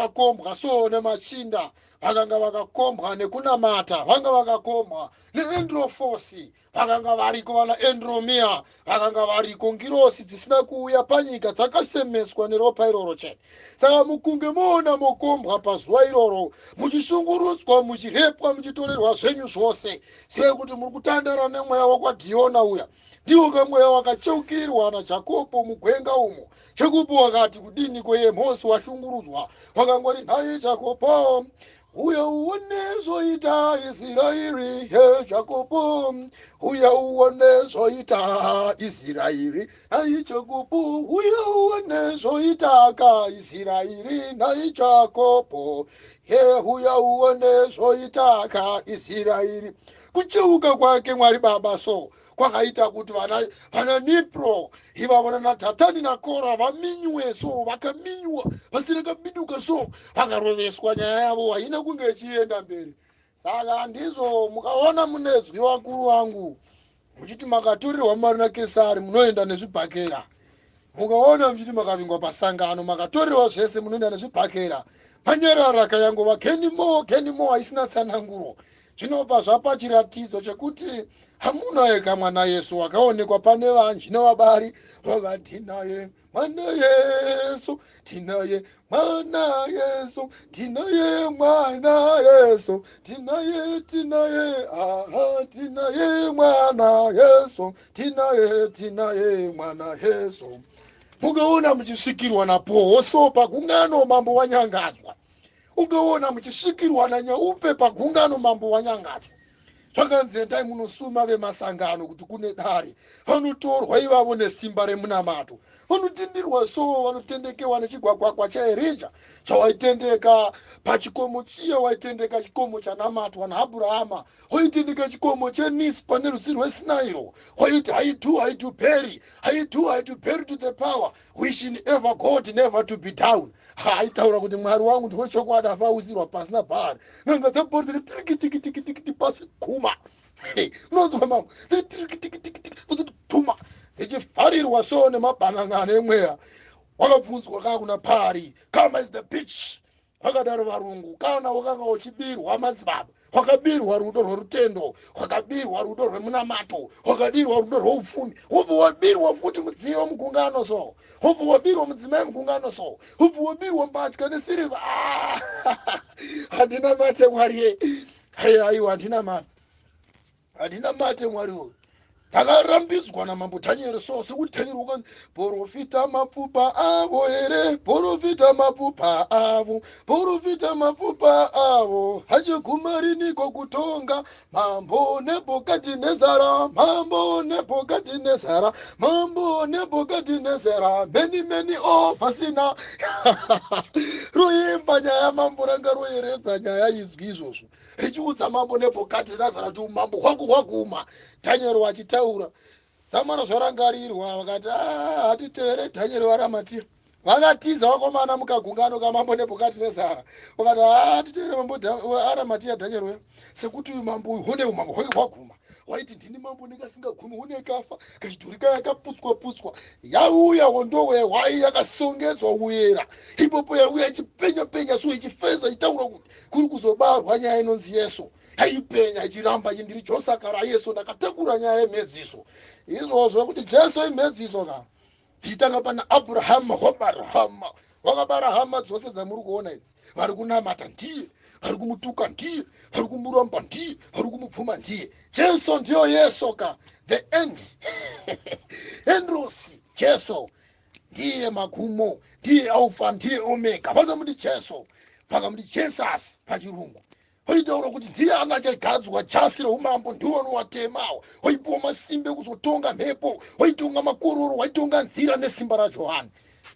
vakakombwa so nemachinda, vakanga vakakombwa nekunamata, vanga vakakombwa neendrofosi, vakanga variko vana endromia, vakanga variko ngirosi dzisina kuuya panyika, dzakasemeswa neropa iroro chete. Saka mukunge moona mokombwa pazuva iroro, muchishungurudzwa, muchirepwa, muchitorerwa zvenyu zvose, zivai kuti muri kutandara nemweya wakwadhiyona uya. Ndiwo kamweya wakacheukirwa naJakobo mugwenga umo. Jakobo wakati kudini ko Mosi washungurudzwa, wakangoti nhai Jakobo, uya uone zvoita Israeri. He Jakobo, uya uone zvoita Israeri. Nhai Jakobo, uya uone zvoita ka Israeri. Nhai Jakobo, he uya uone zvoita ka Israeri. Kucheuka kwake Mwari Baba so kwakaita kuti vana Nipro ivavo nanaDhatani naKora vaminywe so, vakaminywa vasina kabiduka so, vakaroveswa. Nyaya yavo haina kunge ichienda mberi. Saka ndizvo mukaona munezwi vakuru vangu muchiti makatorirwa mari naKesari, munoenda nezvibhakera. Mukaona muchiti makavingwa pasangano, makatorerwa zvese, munoenda nezvibhakera. Manyarara kayangova kenimo kenimo haisina tsananguro, zvinobva zvapa chiratidzo chekuti hamuna eka mwana Yesu wakaonekwa pane vanji nevabari vakati naye mwana Yesu, tinaye mwana Yesu, tinaye mwana Yesu, tinaye, tinaye, aha, tinaye mwana Yesu, tinaye, tinaye mwana Yesu. Mukaona muchisvikirwa napohoso pagungano, mambo wanyangadzwa. Ukaona muchisvikirwa nanyaupe pagungano, mambo wanyangadzwa. Zvakanzi endai munosuma vemasangano kuti kune dare. Vanotorwa ivavo nesimba remunamato, vanotindirwa so, vanotendekewa nechigwagwagwa chaErija chawaitendeka pachikomo chiya, waitendeka chikomo chanamatwa naAbhurahama, waitendeka chikomo cheNispa nerutsi rweSinairo. Waiti I do bury, I do bury to the power which in ever God never to be down. Aitaura kuti Mwari wangu ndiwechokwadi, afausirwa pasina bhari. N'anga dzabhori dzikati pasi guma. Unonzwa mambo dzikati puma, dzichivharirwa so nemabhanangano emweya. Wakabvunzwa kakuna pari, "Come as the beach," vakadaro varungu. Kana wakanga uchibirwa madzibaba, wakabirwa rudo rwerutendo, wakabirwa rudo rwemunamato, wakadirwa rudo rweupfumi, wobva wabirwa futi mudziyo mugungano so, wobva wabirwa mudzimai mugungano so, wobva wabirwa mbatya nesirivha. Ah! Handina mate Mwari, aiwa, handina mate, handina mate Mwari uyu. Ndakarambidzwa namambo Dhanieri so, sekuti Dhanieri wakanzi porofita mapfupa avo here, porofita mapfupa avo, porofita mapfupa avo, hachiguma riniko kutonga mambo Nebhukadhinezara, mambo Nebhukadhinezara, mambo Nebhukadhinezara, many many ovasina roimba nyaya. Mambo ranga roeredza nyaya izwi izvozvo richiudza mambo Nebhukadhinezara kuti umambo hwangu hwaguma. Dhanieri vachitaura dzamara zvarangarirwa, vakati, ah, hatitevere Dhanieri vaRamatiya. Vakatiza vakomana mukagungano kamambo Nebhukadhinezara, vakati, hatitevere mambo Aramatiya Dhanieri uya, sekuti uyu mambo uyu hune umambo hwake hwaguma. Waiti ndini mambo ndingasingagumi, une kafa kachidhori kaya kaputswa putswa. Yauya hondowe hwai yakasongedzwa uyera ipopo, yauya ichipenya penya so, ichifeza, ichitaura kuti kuri kuzobarwa nyaya inonzi Yesu. Yaipenya ichiramba ichi, ndiri josaka raYesu, ndakatakura nyaya yemhedziso. Izvozvo kuti Jesu imhedziso ka, tichitanga pana Abrahama, wabara hama, wakabara hama dzose dzamuri kuona idzi. Vari kunamata ndiye, vari kumutuka ndiye, vari kumuramba ndiye, vari kumupfuma ndiye. Jesu ndiyo Yesu ka, the end endrosi. Jesu ndiye magumo, ndiye Alpha, ndiye Omega. Vakamuti Jesu, vakamuti Jesus pachirungu. Oitaura kuti ndiye anachagadzwa jasi reumambo, ndiwo unowatemawo, waipiwa masimba ekuzotonga mhepo, waitonga makororo, waitonga nzira nesimba raJohani.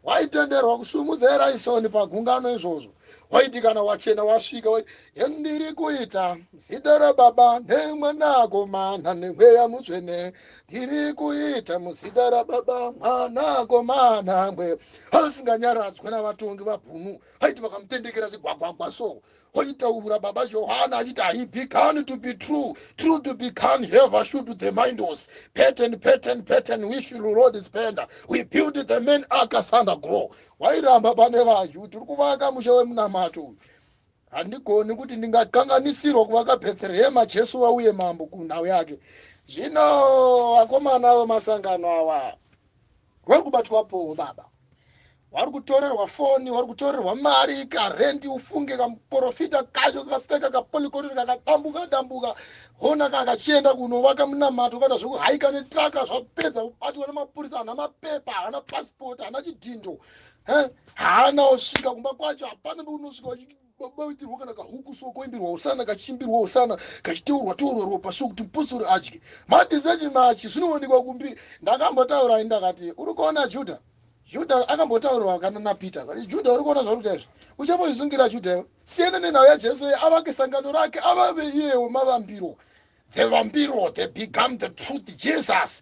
Waitenderwa kusumudza eraisoni pagungano izvozvo. Waiti kana wachena wasvika, waiti, yendiri kuita zita raBaba neMwanakomana neMweya Mutsvene, ndiri kuita muzita raBaba, Mwanakomana, Mweya. Asinganyaradzwe navatongi vabhunu, aiti vakamutendekera chigwagwagwa so, waitaura baba Johana achiti, "I began to be true, true to began, ever should the mindos pattern, pattern, pattern, we should road spender, we build the man akasanda grow." Wairamba pane vaJudha, uri kuvaka musha wemunamato uyu. Handigoni kuti ndingakanganisirwa kuvaka Bhetherehema, Jesu wauye mambo kunhau yake. Zvino vakomana vemasangano awa vari kubatwa powo baba, vari kutorerwa foni, vari kutorerwa mari, karendi. Ufunge kamuprofita kacho kakapfeka kapolikorini kakadambuka dambuka, hona kakachienda kunovaka munamato, kaita zvekuhaika netraka, zvapedza kubatwa nemapurisa. Hana mapepa, hana pasipoti, hana chidhindo, haana osvika kumba kwacho. Hapana peunosvika baitirwa kana kahuku so, koimbirwa usana, kachiimbirwa usana, kachiteurwa teurwa ropa so kuti mupostori adye madiseji machi. Zvinoonekwa kumbiri. Ndakambotaura ini, ndakati uri kuona Judha. Judha akambotaurirwa kana naPeter kati, "Judha, uri kuona zvauri kuita izvi? Uchambozvisungira Judha iwe. Siyana nenhau yaJesu, avake sangano rake, avave iyewo mavambiro." The vambiro, the become the truth, Jesus.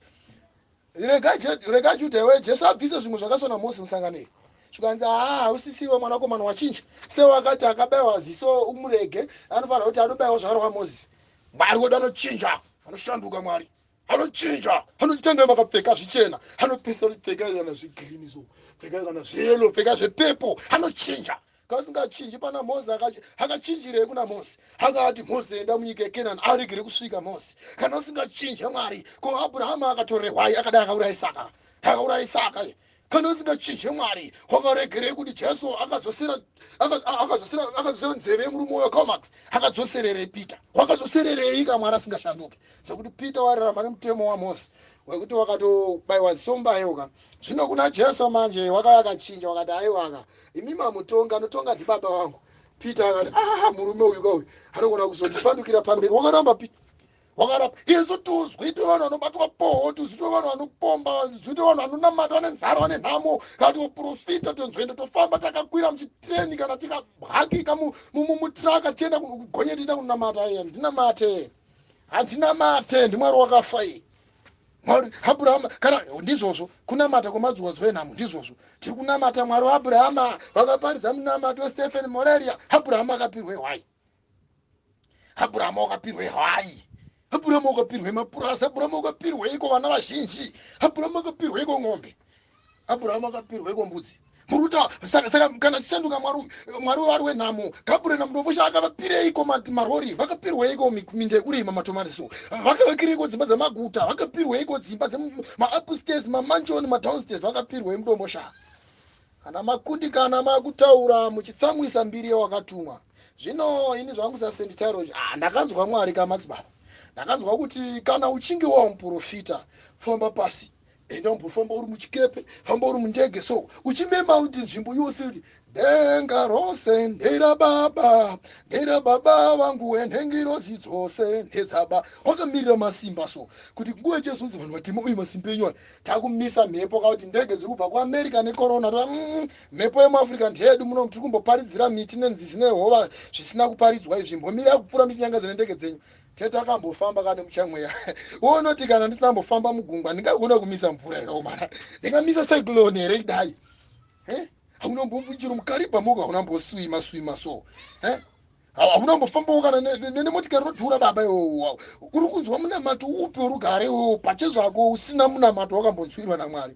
Rega Judha iwe, Jesu abvise zvimwe zvakasona Mosi musangano iri. Zvikanzi, "Haa, hausisiriwe mwanakomana, wachinja." Sewakati akabayiwa ziso umurege, anofanira kuti adobayiwa zvakarwa Mozisi. Mwari wedu anochinja, anoshanduka. Mwari anochinja, anotitengai makapfeka zvichena, anopesa kuti pfekai kana zvegreen so, pfekai kana zveyellow, pfeka zvepepo. Anochinja. Kasingachinji pana Mosi, akachinjirei kuna Mosi? Akati, "Mosi, enda munyika yeKenani." Aregere kusvika Mosi. Kana usingachinje Mwari, ko Abrahama akatorehwai akadai akauraya Isaka? Akauraya Isaka. Kana usingachinje Mwari, wakaregerei kuti Jesu akadzosera akadzosera nzeve yemurume wecomax? Akadzosererei Peter? Wakadzosererei ka Mwari asingashanduki? Sekuti Peter wararama nemutemo waMosi wekuti wakatobayiwa zisombayoka. Zvino kuna Jesu manje wakauya akachinja, wakati, "Aiwaka, imi mamutonga, anotonga ndibaba vangu." Peter akati, "Ah, murume uyu kauyu anogona kuzondipandukira pamberi." Wakaramba Peter, wakaramba. Isu tuzwi twe vanhu vanobatwa poho, tuzwi twe vanhu vanopomba, tuzwi twe vanhu vanonamata vane nzara, vane nhamo. Kana tikaprofita tonzoenda, tofamba takakwira muchitreni kana tikahakika mutraka, tienda kugonye, tienda kunamata. Handinamate, handinamate, ndimwari wakafa iyi. Mwari Abrahama kana ndizvozvo, kunamata kwemadzwadzo enhamo ndizvozvo. Tiri kunamata Mwari waAbrahama, vakaparidza munamato weStephen Moreria. Abrahama akapirwe hwai? Abrahama wakapirwe hwai? Abrahama wakapirwe mapurasi? Abrahama wakapirweiko vana vazhinji? Abrahama akapirweiko ng'ombe? Abrahama akapirweiko mbudzi? Muruta saka kana tichanduka Mwari, Mwari vari wenhamo. Gabriel naMudombosha akavapireiko marori? Vakapirweiko minda yekurima matomatiso? Vakavakireiko dzimba dzemaguta? Vakapirweiko dzimba dzemaupstairs, mamansion, madownstairs? Vakapirwei Mudombosha? Kana makundikana, makutaura muchitsamwisa mbiri yewakatumwa. Zvino ini zvangu sasenditairo, ah, ndakanzwa Mwari kamadzibaba. Ndakanzwa kuti kana uchinge wava muprofita, famba pasi, enda umbofamba uri muchikepe, famba uri mundege so, uchimema kuti nzvimbo yose kuti, "Denga rose nderababa, nderababa vangu, wenhengirozi dzose ndedzaba." Wakamirira masimba so, kuti nguva ichazonzi vanhu vatema uye masimba enyu aya, takumisa mhepo kakuti ndege dziri kubva kuAmerica nekorona. Toa mhepo yemuAfrica ndeyedu muno. Tiri kumboparidzira miti nenzizi nehova zvisina kuparidzwa izvi. Mbomira kupfuura muchinyangadza nendege dzenyu. Tete akambofamba kane muchamweya unoti, "Kana ndisambofamba mugungwa, ndingagona kumisa mvura here? Omana, ndingamisa cyclone here?" Kudai hauna chero muKaribha moko, hauna mboswima swima so, hauna mbofambawo kana nemotikari inodhura. Baba iwowo, uri kunzwa munamato upi urugare iwowo pachezvako usina munamato wakambonzwirwa naMwari?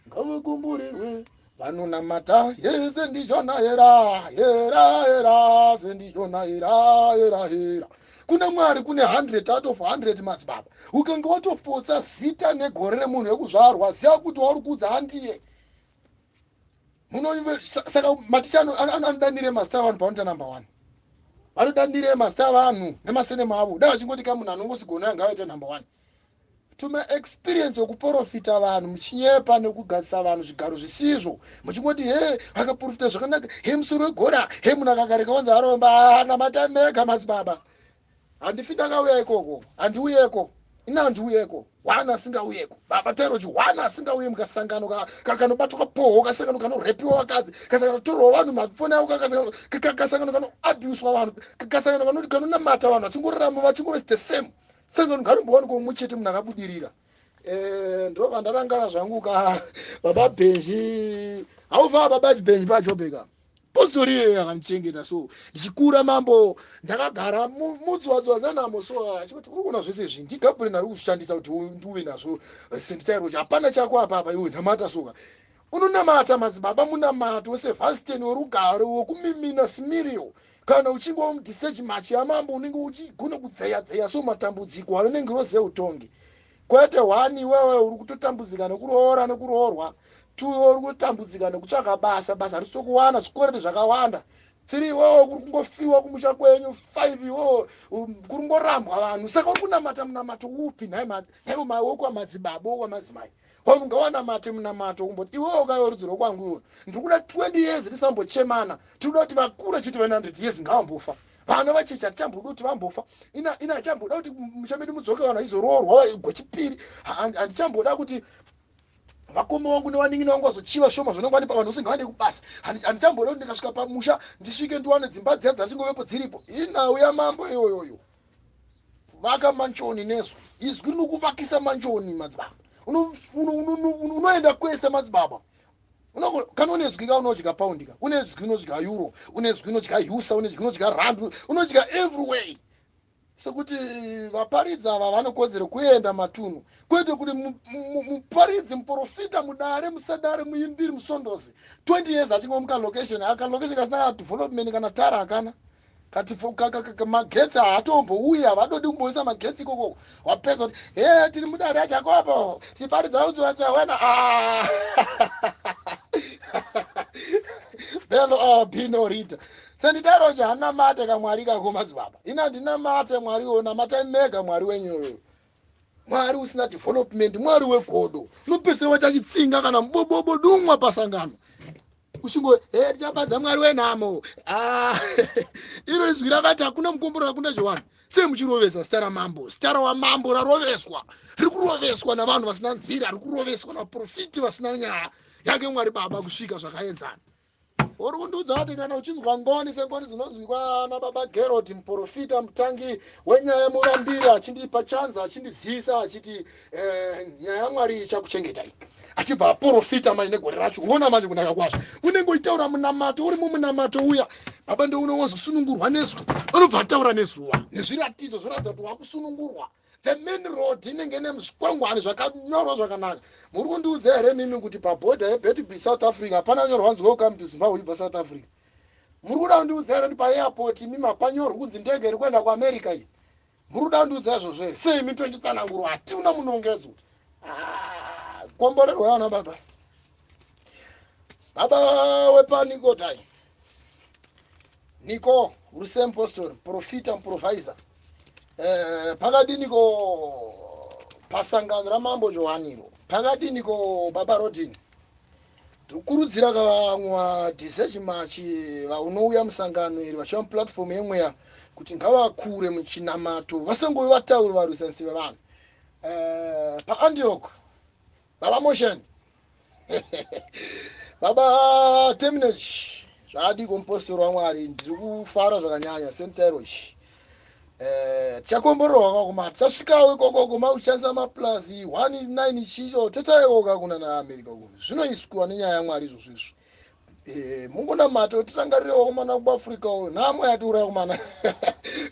Ngavakomborerwe vanonamata yese ndizvona. Hera hera hera, sendizvona, hera hera hera. Kuna Mwari kune 100 out of 100, madzibaba. Ukange watopotsa zita negore remunhu wekuzvarwa, ziva kuti wauri kuudza handiye. Saka maticha anodanire mazita avanhu pavanoita number one, vanodanire mazita avanhu nemasenema avo. Dai vachingoti kamunhu anongosigona anga vaita number one. Tuma experience yekuprofita vanhu muchinyepa nekugadzisa vanhu zvigaro zvisizvo, muchingoti, "He, vakaprofita zvakanaka, he, musoro wegora, he." Munhu akagareka wanzi aromba. Namata mega, madzibaba. Handifi ndakauya ikoko, handiuyeko ina, handiuyeko. One asingauyeko, baba Tairochi, one asingauye mukasangano kanobatwa poho, kasangano kanorepiwa vakadzi, kasangano katorwa vanhu mafoni avo, kasangano kanoabuswa vanhu, kasangano kanonamata vanhu vachingorarama vachingove the same. Sangano ngarimbowanikwa mumwe chete munhu akabudirira. Ndobva ndarangara zvangu ka baba Bhenji. Haufa baba Bhenji paJobeka, postori iyoyo akandichengeta so ndichikura. Mambo, ndakagara mudziwadziwa dzanamo so, achikuti, "Uri kuona zvese izvi, ndiGabriel ari kushandisa kuti ndiuve nazvo. Senditairochi, hapana chako apa apa, iwe namata soka." Unonamata madzibaba munamato weSevastian werugare wekumimina simirio. Kana uchinge wamudiseji machi yamambo unenge uchigona kudzeya dzeya so matambudziko anonenge rozive utongi. Kwete one, iwewe uri kutotambudzika nekuroora nekuroorwa. Two, iwewe uri kutambudzika nekutsvaga basa, basa risito kuwana, zvikwereti zvakawanda. Three, iwewe kuri kungofiwa kumusha kwenyu. Five, iwewe kuri kungorambwa vanhu. Saka uri kunamata munamato upi nhai wokwamadzibaba, wokwamadzimai? Vanhu ngawanamate munamato kumboti iwewe ukaiwe rudzi rwokwangu iwe, ndiri kuda 20 years tisambochemana. Tiri kuda kuti vakura chete va 100 years ngavambofa. Vana vacheche hatichambodi kuti vambofa. Ina hachamboda kuti musha medu mudzoke vanhu vachizoroorwa gwechipiri. Handichamboda kuti vakoma vangu nevanin'ina vangu vazochiva shoma zvanenge vandipa. Vanhu usingavande kubasa. Handichamboda kuti ndikasvika pamusha ndisvike ndiwane dzimba dziya dzasingovepo dziripo. Inhau yamambo iyoyoyo. Vaka manchoni nezwi. Izwi rinokuvakisa manchoni madzibaba. Unoenda kwese madzibaba. Kana une zwi ka unodya paundi ka, une zwi unodya euro, une zwi unodya usa, une zwi unodya rand, unodya everywhere. Sekuti vaparidzi ava vanokodzero kuenda matunhu, kwete kuti muparidzi, muprofita, mudare, musadare, muimbiri, musondozi 20 years achingomuka location, aka location kasina kana development, kana tara hakana, kati magetsi haatombouyi, havadodi kumboisa magetsi ikoko. Wapedza kuti he tiri mudare yaJakobo tiparidza udziwena belo binorita senditarochi. Hanamate kamwari kako madzibaba. Ina ndinamate mwariwo, namatai mega mwari wenyuyo. Mwari usina development, mwari wegodo, unopedzisira waita chitsinga kana mubobobo dumwa pasangano uchingo he tichapadza mwari wenhamo. Ah, iro izwi rakati hakuna mukombero rakunda Johani. Sei muchirovesa zita ramambo? Zita rawamambo raroveswa, riri kuroveswa navanhu vasina nzira, riri kuroveswa naprofiti vasina nyaya yake Mwari Baba kusvika zvakaenzana. Uri kundiudza kuti kana uchinzwa ngoni sengoni dzinonzwikwa nababa Gerod, muprofita mutangi wenyaya, murambiri, achindipa chanza, achindizivisa, achiti nyaya yaMwari ichakuchengetai, achibva aprofita manje negore racho. Uona manje kunaka kwazvo, unenge uchitaura munamato, uri mumunamato uya baba ndoune wazosunungurwa nezwi, unobva ataura nezuva nezviratidzo zvoratidza kuti wakusunungurwa. The main road inenge ine zvikwangwani zvakanyorwa zvakanaka. Muri kundiudza here mimi kuti pabhodha yeBetb South Africa hapana nyorwa kunzi "Welcome to Zimbabwe" uchibva South Africa? Muri kuda kundiudza here kuti paairport mimi hapanyorwi kunzi ndege iri kuenda kuAmerica iyi? Muri kuda kundiudza izvozvo here? Sei mi tochitsanangurwa hatina munongedzo? Ah, komborerwa yana baba, baba wepaniko tai niko uri semupostori, profita, muprovisor. Pakadiniko pasangano ramambo Johaniro? Pakadiniko baba Rodin? Tikurudzira vamwe vadhisechimachi vaunouya musangano iri vachiva muplatform yemweya kuti ngavakure muchinamato, vasangove vatauri varwisanisi vevanhu. Paantioch baba Motion, baba Terminage, zvakadiko mupostori waMwari? Ndiri kufara zvakanyanya sentiroch. Tichakomborerwa kakoma tichasvikawo ikokoko makushandisa maplus 19 chicho tetaikoka kuna naAmerica kuno zvinoiswa nenyaya yaMwari izvozvo izvo. Mungonamata tirangarirewo komana kuAfrica uyo nhamo yatiuraya komana.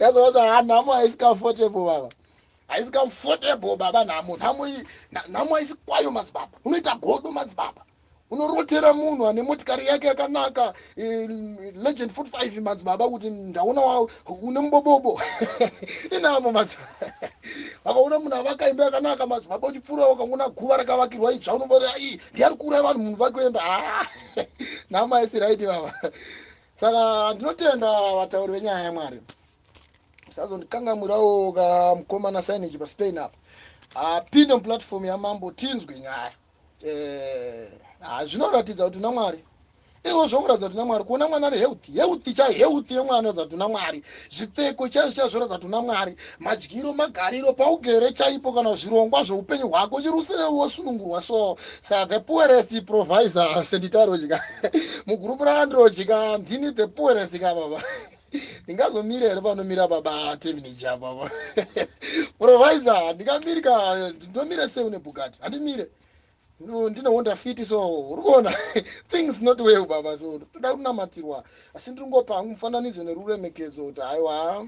Yazovaza nhamo haisi comfortable baba, haisi comfortable baba. Nhamo, nhamo iyi, nhamo haisi kwayo madzibaba. Unoita godo madzibaba, unorotera munhu ane motikari yake yakanaka, Legend 45 madzibaba, kuti ndaona une mubobobo. Inamo madzibaba. Vakaona munhu avaka imba yakanaka madzibaba, uchipfuura ukangoona guva rakavakirwa idzva, unoboti ai ndiari kuuraya vanhu munhu vakuemba. Ah, nhamo haisi right baba. Saka ndinotenda vatauri venyaya yaMwari. Musazondikangamwirawo kamukomana signage paSpain apa, apinde muplatform yamambo tinzwe nyaya. Zvinoratidza kuti una Mwari ivo, zvokuratidza kuti una Mwari kuona mwana ari healthy, healthy chai, health yemwana inoratidza kuti una Mwari. Zvipfeko chaizvo chaizvo zvoratidza kuti una Mwari. Madyiro, magariro, paugere chaipo, kana zvirongwa zveupenyu hwako chiri usine wosunungurwa. So sa the poorest provisor senditarodya mugurupu raandrodya, ndini the poorest ka baba. Ndingazomira here panomira baba Terminage baba provisor? Ndingamiri ka? Ndomira sei une Bugatti? Handimire. No, ndine Honda Fit. So uri kuona things not well baba, so toda kunamatirwa. Asi ndiri ngopa hangu mufananidzo neruremekedzo kuti haiwa,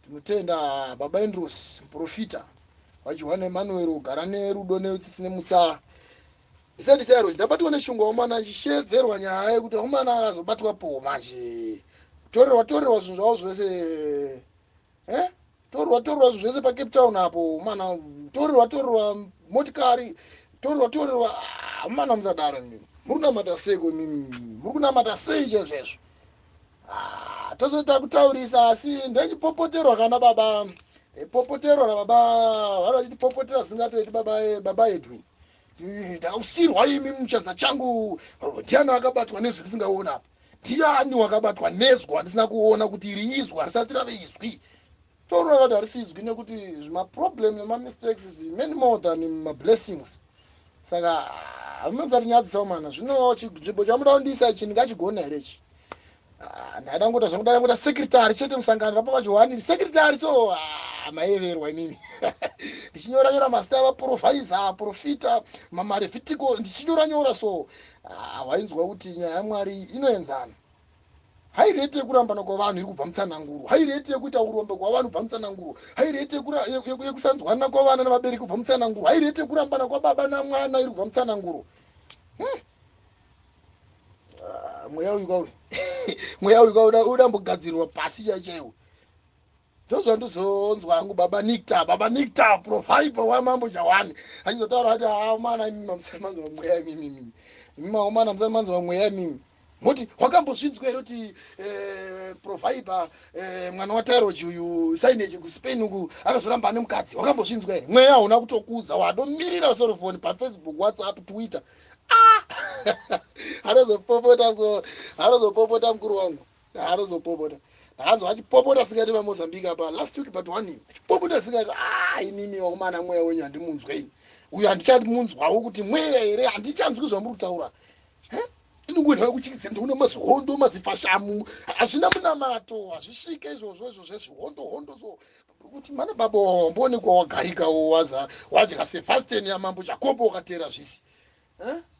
ndinotenda baba Andrews, muprofita waJohane Emmanuel, ugara nerudo, netsitsi nemutsa. Ndisati ndabatwa neshungu waumana achishedzerwa nyaya yekuti waumana akazobatwa po manje torerwa torerwa zvinhu zvavo zvese eh? Torerwa torerwa zvinhu zvese paCape Town apo mana, torerwa torerwa motikari, torerwa torerwa. Ah, mana, musadaro mimi. Muri kunamata seiko mimi? Muri kunamata sei chaizvaizvo? Ah, tozoita kutaurisa, asi ndechipopoterwa kana baba popoterwa nababa vari vachitipopotera zingatoiti baba, baba Edwin, ndausirwa imi muchanza changu. Ndiani akabatwa nezwi risingaona apa? Ndiani wakabatwa nezwi wandisina kuona kuti iri izwi harisati rave izwi? Toona kuti harisi izwi nekuti zvimaproblem nemamistakes is many more than mablessings. Saka hamumusati nyadzisawo mana. Zvino chinzvimbo chamuda kundiisa ichi ndingachigona here ichi? Ah, ndaida kungoita zvangu, ndaida kungoita secretary chete musangano rapa paJohani, secretary. So ah, maireverwa inini ndichinyora nyora mazita avaprofaiza, profita, mamarevhitiko, ndichinyora nyora. So ah, wainzwa kuti nyaya yaMwari inoenzana. High rate yekurambana kwavanhu iri kubva mutsananguro. High rate yekuita urombe kwavanhu kubva mutsananguro. High rate yekusanzwanana kwavana nevabereki kubva mutsananguro. High rate yekurambana kwababa namwana iri kubva mutsananguro. Ah, mweya uyu kauyu, mweya uyu kauda udambogadzirirwa pasi chaichaiwo. Ndozvandizonzwa hangu baba Nicta, baba Nicta proviper wamambo Jawani achizotaura kuti, "Ha mana, imi mamusana manzwa mweya imimi, imi maomana musana manzwa mweya imimi." Moti wakambozvinzwa here kuti proviper mwana waTairoji uyu signage kuSpain uku akazoramba ane mukadzi? Wakambozvinzwa here? Mweya hauna kutokudza, wadomirira sorofoni paFacebook, WhatsApp, Twitter. Ah! Anozopopota, anozopopota mukuru wangu, anozopopota. Ndakanzwa achipopota singati paMozambique apa last week but one, achipopota singati. Ah, imimi wakomana, mweya wenyu handimunzwe uyu, handichati munzwawo kuti mweya here, handichanzwi zvamuri kutaura. Inongoendawo kuchikidza, ndikuona mazihondo, mazifashamu, hazvina munamato, hazvisvike izvozvo, izvo zvezvihondo hondo. So kuti mana baba wamboonekwa wagarikawo, waza wadya sefasten yamambo Jakobo, wakateera zvisi.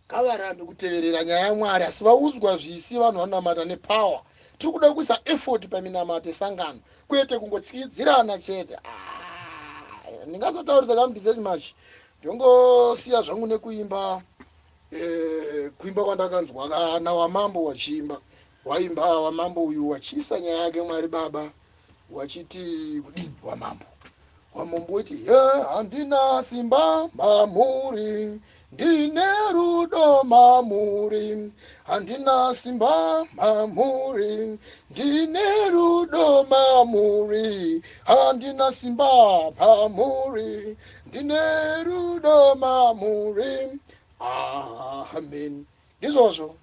Ngavarambe kuteverera nyaya yaMwari, asi vaudzwa zvisi. Vanhu vanonamata nepower. Tiri kuda kuisa effort paminamato esangano, kwete kungotyidzirana chete. Ah, ndingazotaurisa kamutisechimachi, ndongosiya zvangu nekuimba kuimba kwandakanzwa kana wamambo wachiimba, waimba wamambo uyu wachiisa nyaya yake Mwari baba, wachiti kudini wamambo? Wamambo weti, "Ye, handina simba mamuri, ndine rudo mamuri. Handina simba mamuri, ndine rudo mamuri. Handina simba mamuri, ndine rudo mamuri. Amen." Ndizvozvo.